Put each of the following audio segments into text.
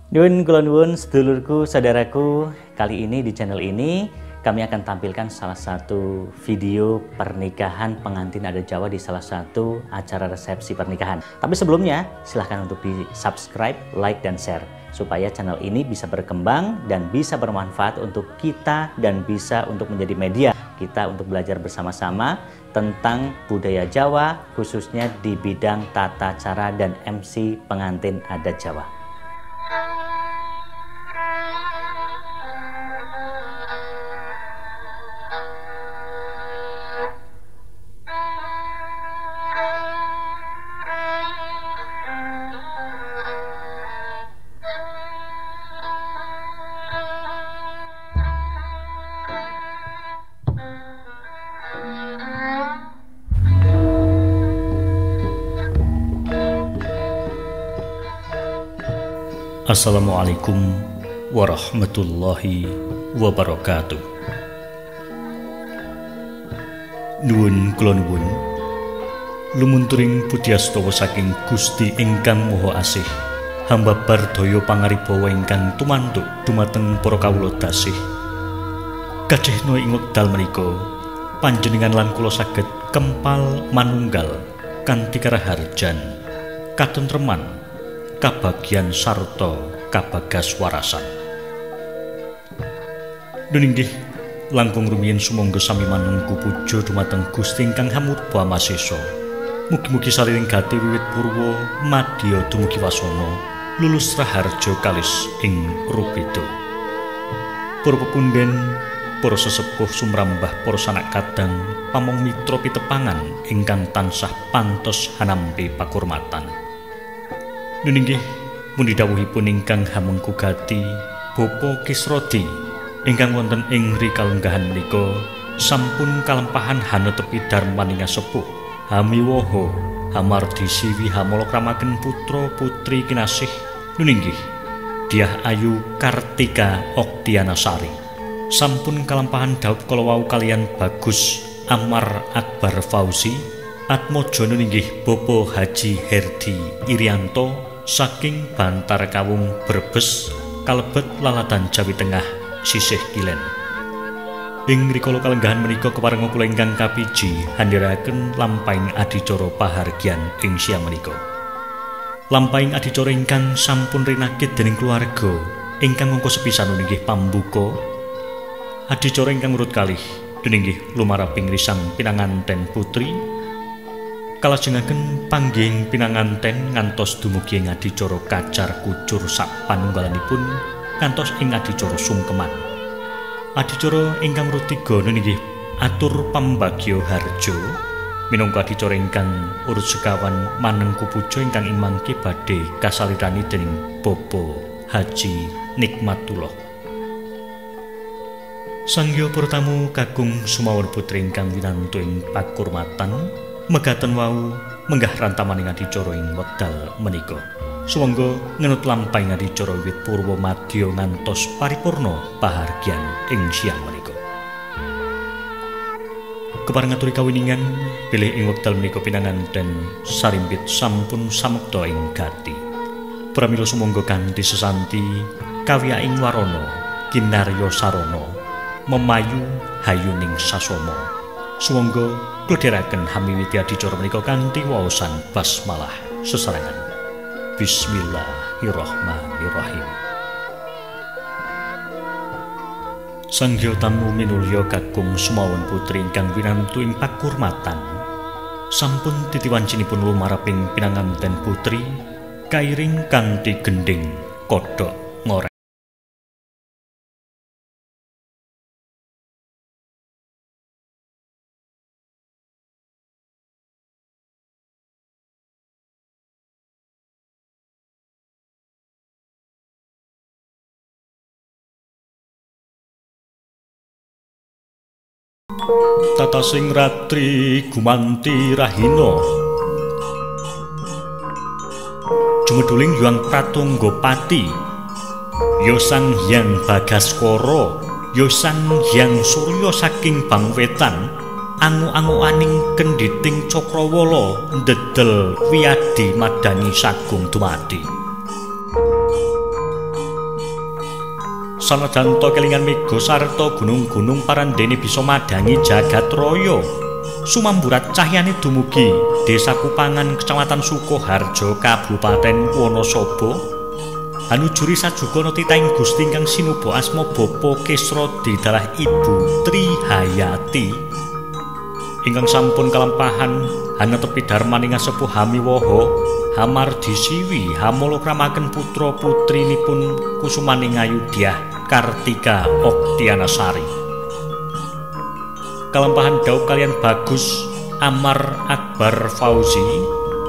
Nyuwun kula nuwun sedulurku, saudaraku, kali ini di channel ini kami akan tampilkan salah satu video pernikahan pengantin adat Jawa di salah satu acara resepsi pernikahan. Tapi sebelumnya, silahkan untuk di subscribe, like, dan share supaya channel ini bisa berkembang dan bisa bermanfaat untuk kita dan bisa untuk menjadi media kita untuk belajar bersama-sama tentang budaya Jawa, khususnya di bidang tata cara dan MC pengantin adat Jawa. Assalamualaikum warahmatullahi wabarakatuh. Nuwun kula nuwun lumunturing pujiastawa saking Gusti ingkang Maha Asih, hamba bardaya pangaribawa ingkang tumantuk dumateng para kawula dasih. Kadhehna ing wekdal menika panjenengan lan kula saged kempal manunggal kanthi karaharjan, katentreman, kabagyan sarta kabagas warasan. Nun inggih langkung rumiyin sumangga sami manunggu puja dumateng Gusti ingkang hamurba masesa. Mugi-mugi saliring gati wiwit purwa madya dumugi wasana lulus raharja kalis ing rubeda. Para pepundhen, para sesepuh sumrambah, para sanak kadang, pamong mitra pitepangan ingkang tansah pantes hanampi pakurmatan. Nun inggih pundi dawuhipun ingkang hamengku gati Bapak Kisrodi ingkang wonten ing rikalenggahan menika sampun kalempahan hanetepi darmaning sepuh hamiwaha hamardi siwi hamalakramaken putra putri kinasih. Nun inggih Dyah Ayu Kartika Oktiana Sari sampun kalempahan dhaup kala wau kaliyan Bagus Amar Akbar Fauzi Atmaja. Nun inggih Bapak Haji Herdi Irianto saking Bantar Kawung Brebes kalebet Lalatan Jawi Tengah sisih kilen. Ing rikala kalenggahan menika keparenga kula ingkang kapiji handhiraken lampahing adicara pahargyan ing siang menika. Lampahing adicara ingkang sampun rinakit dening keluarga ingkang angka sepisan inggih pambuka. Adicara ingkang urut kalih inggih lumaraping risang pinanganten putri kalajengaken panggih pinanganten ngantos dumugi ing adicara kacar kucur sapanunggalanipun ngantos ing adicara sungkeman. Adicara ingkang urut tiga inggih atur pambagya harja minangka adicara ingkang urut sekawan manengku puja ingkang ing mangke badhe kasalirani dening Bapak Haji Nikmatullah. Sangya para tamu kakung sumawon putri ingkang winantu ing pakurmatan megaten wau menggah rantamaning adicara ing wekdal menika. Sumangga ngenut lampahing adicara wiwit purwa madya ngantos paripurna pahargyan ing siang menika. Kepareng ngaturi kawiningan bilih ing wekdal menika pinanganten sarimpit sampun samekta ing gati. Pramila sumangga kanthi sesanti kawiyaing warana kinarya sarana memayu hayuning sasama. Sumangga klodheraken hamiwiti adicara menika kanthi waosan basmalah sesarengan. Bismillahirrahmanirrahim. Sangya tamu minulya kakung sumawon putri ingkang winantu ing pakurmatan, sampun titiwancinipun lumaraping pinanganten putri kairing kanthi gendhing kodhok ngorek. Tatasing ratri gumanti rahina jumeduling Hyang Pratangga Pati, ya Sang Hyang Bagaskara, ya Sang Hyang Surya saking Bangwetan, angu-anguaning kendhiting cakrawala ndedel wiyadi madani sagung dumadi. Sanajan ta kelingan mega sarta gunung-gunung parandene bisa madhangi jagat raya. Sumamburat cahyane dumugi Desa Kupangan, Kecamatan Sukoharjo, Kabupaten Wonosobo. Hanujuri sajugana titahing Gusti ingkang sinuba asma Bapa Kesra didalah Ibu Trihayati ingkang sampun kalampahan hanetepi dharmaning asepuh hamiwaha hamardisiwi hamalakramaken putra putrinipun kusumaning Ayudyah Kartika Oktianasari. Kalampahan dhaup kalian Bagus Amar Akbar Fauzi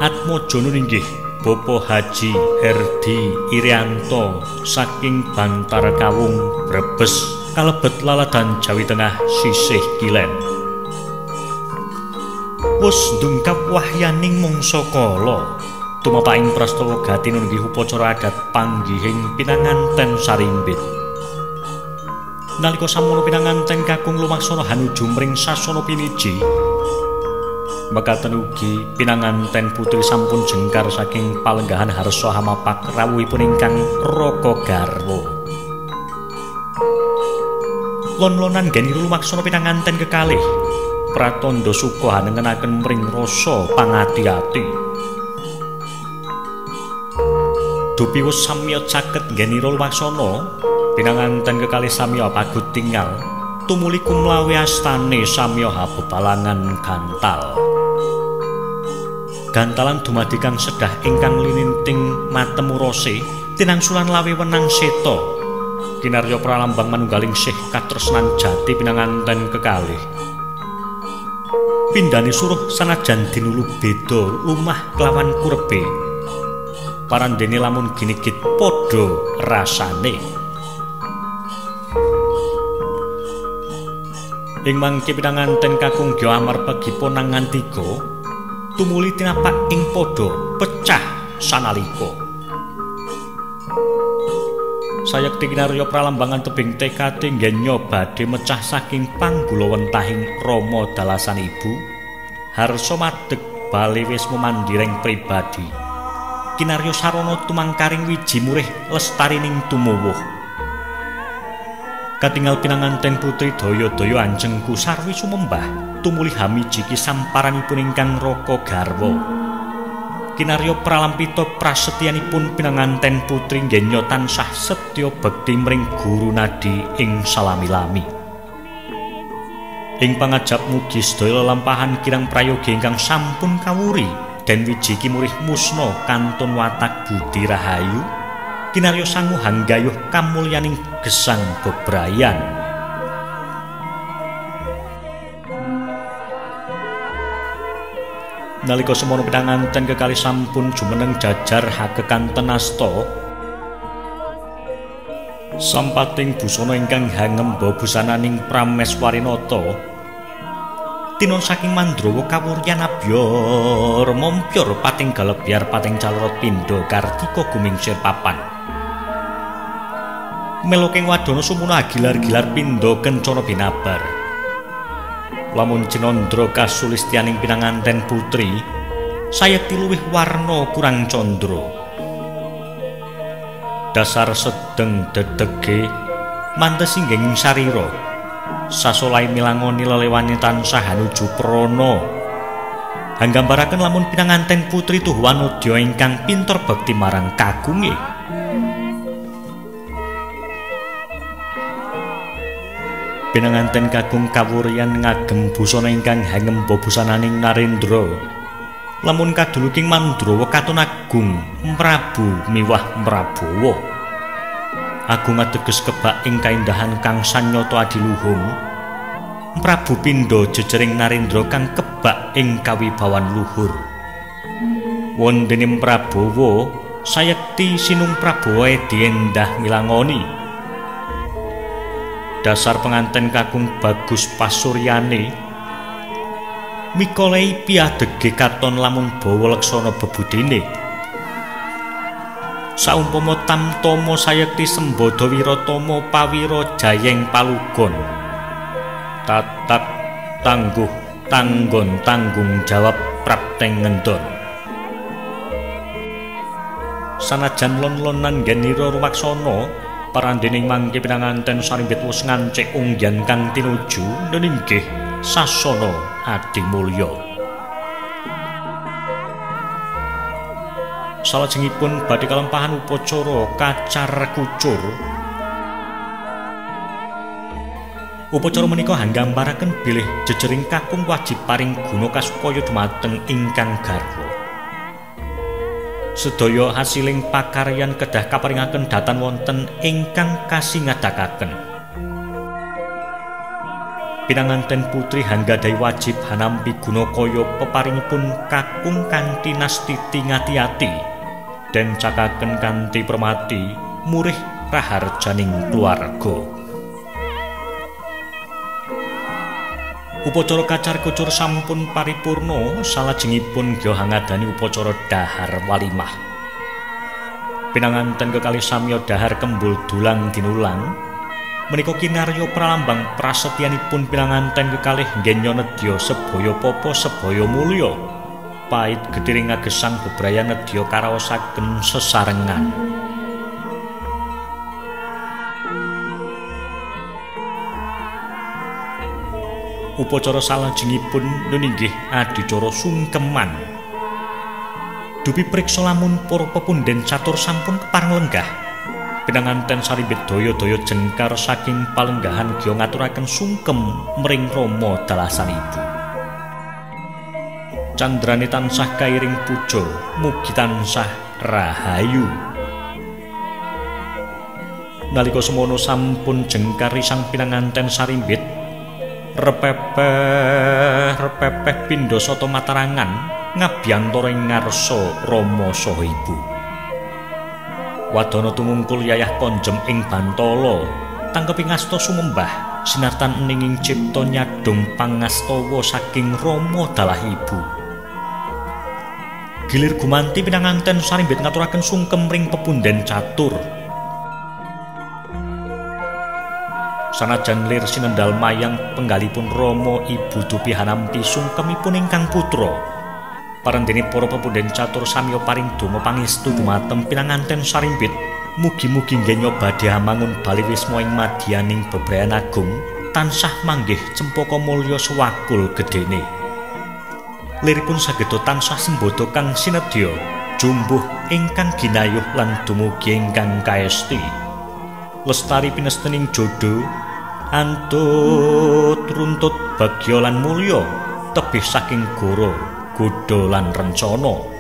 Atmajana inggih Bapak Haji Herdi Irianto saking Bantar Kawung Brebes kalebet Laladan Jawi Tengah sisih kilen. Wus ndungkap wahyaning mangsa kala tumapaing prastawa gati nunggih upacara adat panggihing pinanganten sarimbit. Nalika samono pinanganten kakung lumaksana hanuju mring sasana piniji. Mekaten ugi pinanganten putri sampun jengkar saking palenggahan harsa hamapak rawuhipun ingkang raka garwa. Lon-lonan genira lumaksana pinanganten kekalih pratandha suka hanengenaken mring rasa pangati-ati. Dupi wus samya caket genira lumaksana pinanganten kekalih samya pagut tingal tumuli kumlawe astane samya habebalangan gantal. Gantalan dumadi kang sedah ingkang lininting matemu rose tinangsulan lawe wenang seta kinarya pralambang manunggaling sih katresnan jati pinanganten kekalih. Pindhane suruh sanajan dinulu beda lumah kelawan kurepe, parandene lamun ginigit padha rasane. Ing mangke pinanganten kakung Gya Amar pegipun nangantiga tumuli tinapak ing padha pecah sanalika. Sayekti kinarya pralambangan tebing tekate nggenya badhe mecah saking panggulawentahing rama dalasan ibu. Harsa madeg bali wis memandireng pribadi. Kinarya sarana tumangkaring wiji murih lestarining tumuwuh. Katingal pinanganten putri daya-daya anjengku sarwi sumembah tumuli hamijiki samparanipun ingkang raka garwa. Kinarya pralampita prasetyanipun pinanganten putri nggenya tansah setya bekti mring guru nadi ing salami-lami. Ing pangajap mugi sedaya lelampahan kirang prayoga ingkang sampun kawuri den wiji kimurih musna kantun watak budi rahayu. Kinarya sangu hanggayuh kamulyaning gesang bebrayan. Nalika semono pinanganten kekalih sampun jumeneng jajar hakekanten asta sampating busana ingkang hangemba busananing Prameswarinata tinon saking Mandrawa kawuryan abyor mompyor pating galebyar pating calorot pindha kartika gumingsir papan. Meloking wadana sumuna agilar-gilar pindha kencana binabar. Lamun cinandra kasulistyaning pinanganten putri sayekti luwih warna kurang candra. Dasar sedeng dedege mantes inggih sarira sasolai milangoni lelewani tansah hanuju prana. Hanggambaraken lamun pinanganten putri tuh wanodya ingkang pinter bekti marang kagunge. Pinanganten kakung kawuryan ngagem busana ingkang hangemba busananing Narendra. Lamun kaduluking Mandrawa katon agung Prabu miwah Prabowo. Agung ateges kebak ing kaendahan kang sanyata adiluhung. Prabu pindha jejering Narendra kang kebak ing kawibawan luhur. Wondene Prabowo sayekti sinung Prabowo diendah milangoni. Dasar penganten kakung bagus pasuryane mikolei piadege katon lamun bawa leksana bebudene. Saumpama tamtama sayekti sembada wiratama pawira jayeng palugon. Tatak tangguh tanggon tanggung jawab prapteng ngendon. Sanajan lon-lonan genira rumaksana Parandening mangke pinanganten sarimbit wus ngancik ungyan kang tinuju neninggih sasana adimulya. Salajengipun badhe kalempahan upacara kacar kucur. Upacara menika hanggambaraken bilih jejering kakung wajib paring guna kasupaya dumateng ingkang garwa. Sedaya hasiling pakaryan kedah kaparingaken datan wonten ingkang kasingadakaken. Pinanganten putri hanggadhahi wajib hanampi guna kaya peparingipun kakung kanthi nastiti ngati-ati den cakaken kanthi permati murih raharjaning keluarga. Upacara kacar kucur sampun paripurna, salajengipun gya hangadani upacara dahar walimah. Pinanganten kekalih samya dahar kembul dulang dinulang, menika kinarya pralambang prasetyanipun pinanganten kekalih nggenya nedya sebaya papa sebaya mulya. Pait getiring agesang bebrayan nedya karaosaken sesarengan. Upacara salajengipun nuninggih adicara sungkeman. Dupi priksa lamun para pepunden catur sampun kepareng lenggah. Pinanganten sarimbit daya-daya jengkar saking palenggahan gya ngaturaken sungkem mring rama dalasan ibu. Candrane tansah kairing puja, mugi tansah rahayu. Nalika semono sampun jengkar risang pinanganten sarimbit, repepeh repepeh pindha sata matarangan ngabyantara ing ngarsa rama saha ibu. Wadana tumungkul yayah konjem ing bantala, tangkepi ngasta sumembah sinartan eninging cipta nyadong pangastawa saking rama dalah ibu. Gilir gumanti pinanganten sarimbit ngaturaken sungkem ring pepunden catur. Sanajan lir sinendal mayang penggalipun rama ibu dupi hanampi sungkemipun ingkang putra. Parendene para pepunden catur samya paring donga pangestu dumateng pinanganten sarimbit. Mugi-mugi nggenya badhe amangun bali wisma ing madyaning bebrayan agung tansah manggih cempaka mulya sewakul gedene. Liripun sageda tansah sembodo kang sinedya jumbuh ingkang ginayuh lan dumugi ingkang kaesti. Lestari pinestening jodo antut runtut bagya lan mulya tebih saking goro godha lan rencana.